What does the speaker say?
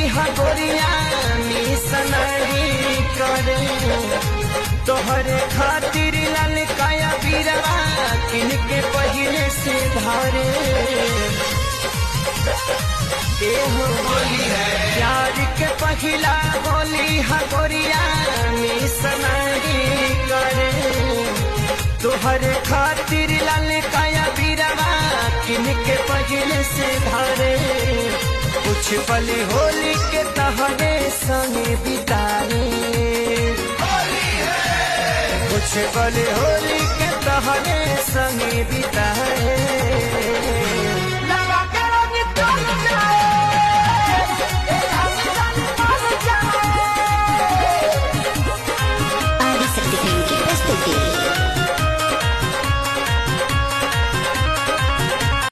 होली हगोरिया मिसनारी करे। तोहरे खातिर लाल काया बीरवा किन के पहिले से धारे। ए हो होली है। प्यार के पहिला होली हगोरिया मिसनारी करे। तोहरे खातिर लाल काया बीरवा किन के पहिले से धारे। कुछ पल होली के तहरे संग बिताए। होली है। कुछ पल होली के तहरे संग बिताए।